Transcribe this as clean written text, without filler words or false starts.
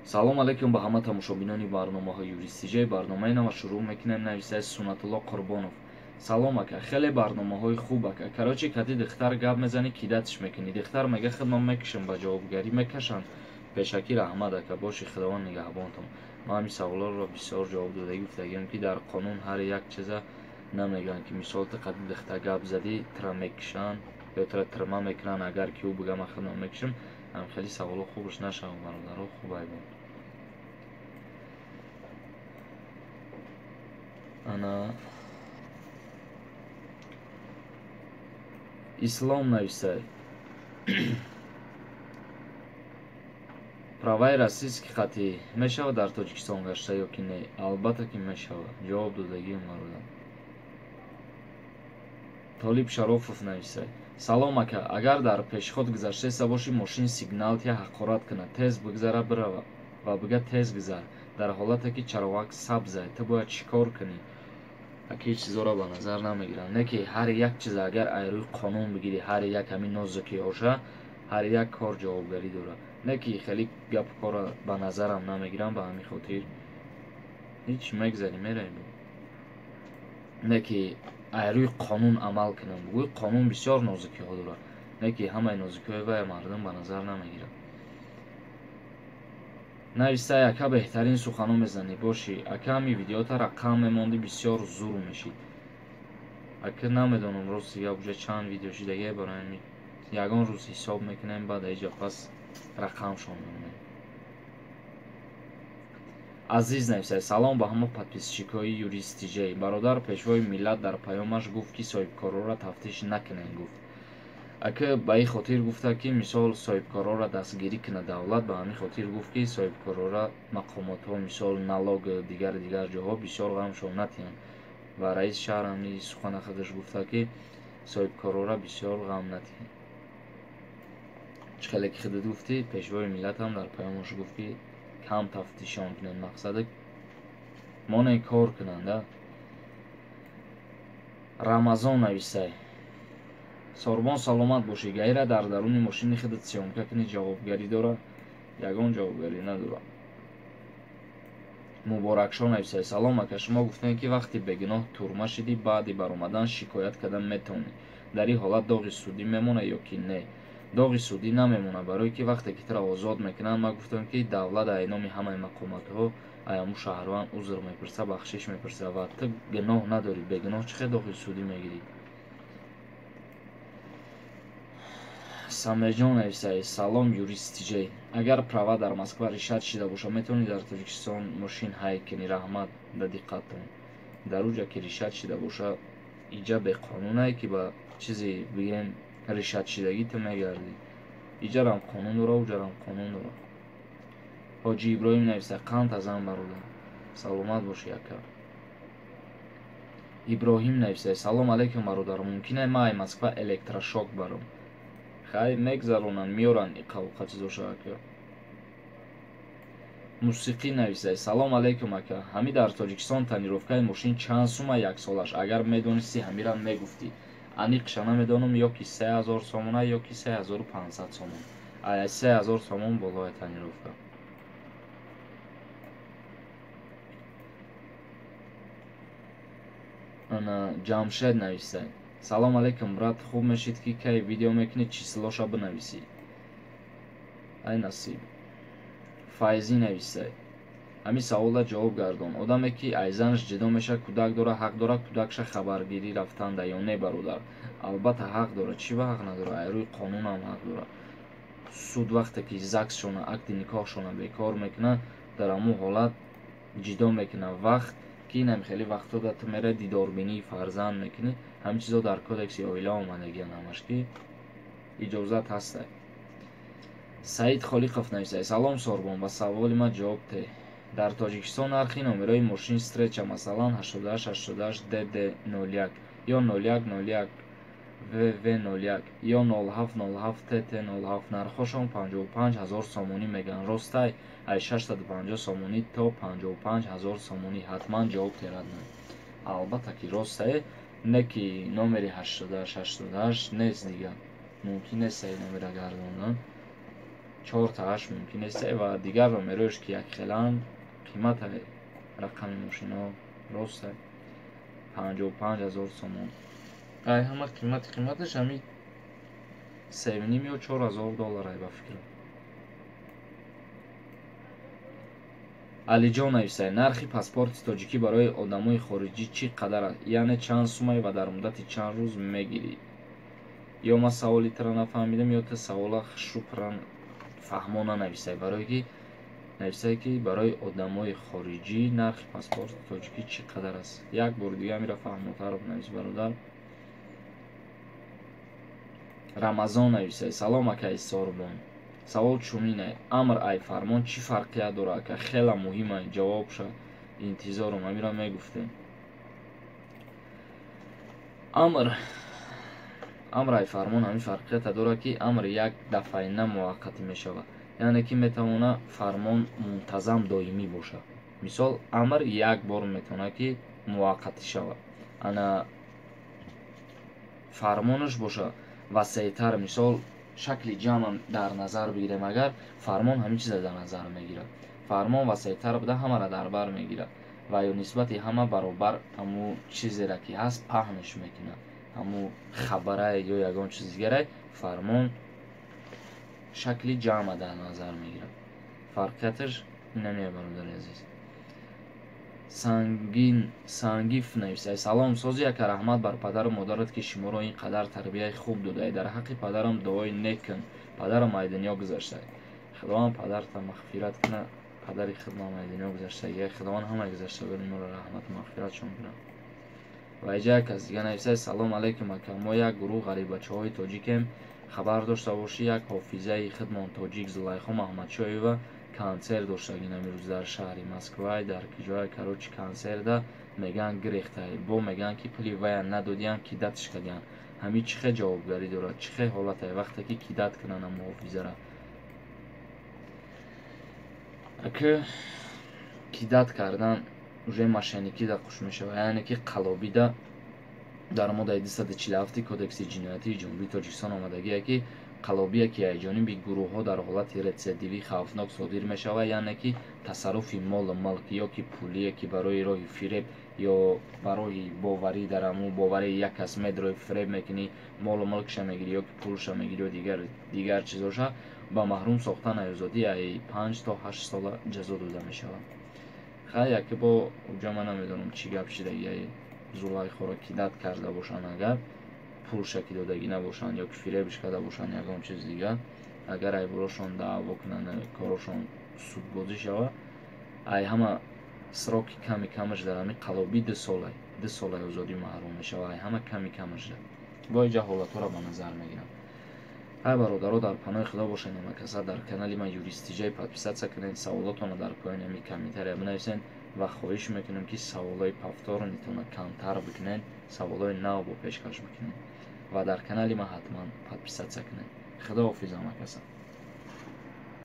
Салом алейкум ба ҳама тамошобинони барномаҳои Юрист Тиҷай. Барномаи нава шурӯъ мекунем, нависаи Сунатулло Қурбонов. Салом ака, хеле барномаҳои хуб ака. Короче, кати духтар гап мезанӣ, кидатиш мекунӣ. Духтар мега хидмат мекушам, ба ҷавобгарӣ мекашанд. Пешакӣ раҳмат ака, боши, Худованд нигаҳбонтон. Ман ҳамин саволҳоро бисёр ҷавоб додагӣ, гуфтагиам, ки дар қонун ҳар як чиза намегӯянд, ки мисол ту қади духта гап задӣ, тира мекушанд ё тира тирма мекунанд, агар ки ӯ бига ман хидмат мекушам. Ҳам хеле саволҳо хубаш нашаванд, бародаро, хуб айбон. Ана Ислом нависай. Праваи российский хати мешавад дар Тоҷикистон гашта ё ки не? Албатта ки мешавад. Ҷавоб додагиам, бародар. Толиб Шарофов нависай. Салом ака, агар дар пешход гузаштаиста бошӣ, мошин сигнал тия ҳақорат кунад, тез бигзара бирава ва бига тез гузар. Дар ҳолате ки чароғак сабзай, ту бояд чӣ кор кунӣ? Аки ҳеҷ чизоро ба назар намегирам. Не ки ҳар як чиз агар ай рӯи қонун бигирӣ, ҳар як ҳамин нозукиҳоша, ҳар як кор ҷавобгарӣ дорад. Не ки хеле гапу корро ба назарам намегирам, ба ҳамин хотир ҳеҷ мегзарӣ, меравем. Не ки ай рӯи қонун амал кунам, бугӯй қонун бисёр нозукиҳо дорад. Не ки ҳамаи нозукиҳои вая мардум ба назар намегирад. Навистай ака, беҳтарин суханҳо мезанӣ, бошӣ. Ака, ҳами видеота рақам мемондӣ, бисёр зур мешид. Ака, намедонам, рости гап, уже чанд видео шидагия, барои ягон рӯз ҳисоб мекунем, баъд аиҷа пас рақамшон мемонем. Азиз нависай, салом ба ҳама подписчикҳои Юрист Тиҷай. Бародар, пешвои миллат дар паёмаш гуфт, ки соҳибкорҳоро тафтиш накунем, гуфт. Ака, ба ин хотир гуфта, ки мисол соҳибкорҳоро дастгирӣ кунад давлат, ба ҳамин хотир гуфт, ки соҳибкорҳоро мақомотҳо, мисол налог, дигар дигар ҷоҳо бисёр ғамшон натиҳанд. Ва раиси шаҳр ҳамин сухана худаш гуфта, ки соҳибкорҳоро бисёр ғам натиҳанд. Чӣ хеле ки худат гуфтӣ, пешвои миллат ҳам дар паёмаш гуфт, ки кам тафтишон кунед, мақсади монеъ кор кунанд. Рамазон нависай. Сорбон саломат бошӣ, гайра дар даруни мошини худат съёмка кунӣ, ҷавобгарӣ дорад? Ягон ҷавобгарӣ надорад. Муборакшо нависай. Салом ака, шумо гуфтем, ки вақти бегуноҳ турма шидӣ, баъди баромадан шикоят кардан метавонӣ. Дар ин ҳолат доғи судӣ мемонад ё ки не? Доғи судӣ намемонад, барое ки вақте ки туро озод мекунанд, ман гуфтам, ки давлат ай номи ҳамаи мақомотҳо ай ҳамун шаҳрванд узр мепурса, бахшиш мепурса ва ту гуноҳ надорӣ. Бегуноҳ чӣ хел доғи судӣ мегирӣ? Самеҷон нависай. Салом Юрист Тиҷай. Агар права дар Москва лишать шида боша, метавонӣ дар Тоҷикистон мошин ҳай кунӣ? Раҳмат ба диққаттон. Дар уҷа ки лишать шида боша, иҷа беқонунае, ки ба чизе бигем лишать шидагӣ ту мегардӣ. Иҷарам қонун дора, уҷарам қонун дора. Ҳоҷи Иброҳим нависа. Қанд тазан, бародар. Саломат бошӣ, ака. Иброҳим нависа. Салом алейкум, бародар. Мумкин ай ман ай Москва электрошок барам? Хай, мегзаронанд, меоранд иқавқа чизоша, ака. Мусиқӣ нависай. Салом алейкум, ака. Ҳами дар Тоҷикистон тонировкаи мошин чанд сума яксолаш? Агар медонисти, ҳамира мегуфтӣ. Аниқша намедонам, ё ки 3000 сомона, ё ки 3500 сомон. Ай 3000 сомон болои тонировка. Ана Ҷамшед нависай. Салом алейкум, брат, хуб мешид, ки кай видео мекунӣ, числоша бинависӣ. Ай насиб. Файзӣ нависай. Ҳамин саволда ҷавоб гардон. Одаме ки ай занаш ҷудо мешавад, кӯдак дора, ҳақ дора кӯдакша хабаргирӣ рафтанда ё не, бародар? Албатта ҳақ дорад. Чӣ ба ҳақ надорад? Ай рӯи қонунам ҳақ дорад. Суд вақте ки ЗАГСшона, акти никоҳшона бекор мекунад, дар ҳамун ҳолат ҷудо мекунад. Вақт ки инам хеле вақтҳо да ту меравӣ дидорбинии фарзанд мекунӣ, ҳамин чизо дар кодекси оила омадагиан, ҳамаш ки иҷозат ҳастай. Саид Холиқов нависай. Салом Сорбон, ба саволи ман ҷавоб деҳ. Дар Тоҷикистон нархи номерои мошин встреча, масалан 88 88 ДД 01 ё 01 01 ВВ 01 ё 07 07 ТТ 07, нархҳошон 55 ҳазор сомонӣ мегӯянд. Ростай? Ай 650 сомонӣ то 55 ҳазор сомонӣ. Ҳатман ҷавоб терад. Албатта ки ростае, не ки номери 88 88 нест, дигар мумкин нест ай номера гардондан. 4 та 8 мумкин нест. Ва дигар номерош ки якхеланд, қимата рақами мошино роста 55 000 сомон. Ай ҳама қимати қиматаш ҳами 3,5 ё 4 ҳазор доллар ай, ба фикрам. Алиҷон нависай: нархи паспорти тоҷикӣ барои одамои хориҷӣ чӣ қадар аст, яъне чанд сумай ва дар муддати чанд рӯз мегирӣ? Ё ман саволи тра нафаҳмидам, ё ту савола хушрӯ фаҳмо нанависай, барое ки нависае ки барои одамои хориҷӣ нархи паспорти тоҷикӣ чӣ қадар аст. Як бори дига амира фаҳмотар бинавис, бародар. Рамазон нависай: салом, акаи Сорбон, савол чунин: амр ай фармон чӣ фарқият дорад, ака? Хела муҳим ай, ҷавобша интизорум. Амира мегуфтем, амр ай фармон ҳамин фарқията дорад, ки амр як дафъаина муваққатӣ мешавад, яъне ки метавона фармон мунтазам, доимӣ бошад. Мисол, амр як бор метавонад ки муваққатӣ шавад, ана фармонаш боша васеътар. Мисол, шакли ҷамъам дар назар бигирем агар, фармон ҳамин чиза дар назар мегирад. Фармон васеътар буда, ҳамаро дар бар мегирад ва ё нисбати ҳама баробар ҳамун чизеро ки ҳаст, паҳнш мекунад, ҳамун хабарае ё ягон чизи дигаре. Фармон шакли ҷамъа дар назар мегирад. Фарқияташ инамия, бародари азиз. Сангин Сангиф нависай: салом, сози ака, раҳмат бар падару модарат, ки шуморо ин қадар тарбияи хуб додай. Дар ҳаққи падарам дуои нек кун, падарам ай дунё гузаштай. Худованд падарта мағфират куна. Падари худмам ай дунё гузаштагия. Худованд ҳамаи гузаштагони моро раҳмату мағфиратшон кунад. Ва иҷа як кас дига нависай: салом алейкум, ака, мо як гурӯҳ ғарибачаҳои тоҷикем. Хабар дошта бошӣ, як ҳофизаи худмон тоҷик Зулайхо Маҳмадшоева консерт доштагин амирӯз дар шаҳри Москвай, дар киҷоя, короче, консерта меган гирехтай, бо меган ки пули вая надодиян, кидать ш кардиян. Ҳамин чӣ хел ҷавобгарӣ дорад, чӣ хел ҳолате вақте ки кидать кунанд ҳамун ҳофизара? Ака, кидать кардан уже мошенникӣ да қуш мешавад, яъне ки қалобида. Дар моддаи 247 Кодекси ҷиноятии Ҷумҳурии Тоҷикистон омадагие, ки қалобие ки аз ҷониби гурӯҳҳо дар ҳолати рецидивӣ хавфнок содир мешавад, яъне ки тасарруфи молу мулк ё ки пулие ки барои роҳи фиреб ё барои боварӣ, дар ҳамун боварии як кас медрои, фиреб мекунӣ, молу мулкша мегирӣ ё ки пулша мегирӣ ё дигар чизоша, ба маҳрум сохтан аз озодӣ ай 5 то 8 сола ҷазо дода мешавад. Хай, яке бо уҷа ман намедонам чӣ гап шидагиай. Зулайхоро кидать карда бошанд, агар пулша ки додагӣ набошанд ё ки фиребиш карда бошанд, ягон чиз дигар, агар айборошон даъво кунанд, корошон судбозӣ шавад, ай ҳама срок и ками камаш дар ҳамин қалобӣ 2 сола, 2 солаи озодӣ маҳрум мешавад, ай ҳама ками камаш. Бо иҷа ҳолатҳоро ба назар мегирам. Ҳай, бародаро, дар паноҳи Худо бошед. Ҳамакаса дар канали ман Юристиҷай подписаться кунед, саволотонро дар поёни ҳамин комментария бинависед ва хоҳиш мекунем, ки саволҳои повторный тонро камтар бикунед, саволҳои нав бо пешкаш бикунед ва дар канали ман ҳатман подписаться кунед. Худоҳофиз, ҳамакаса.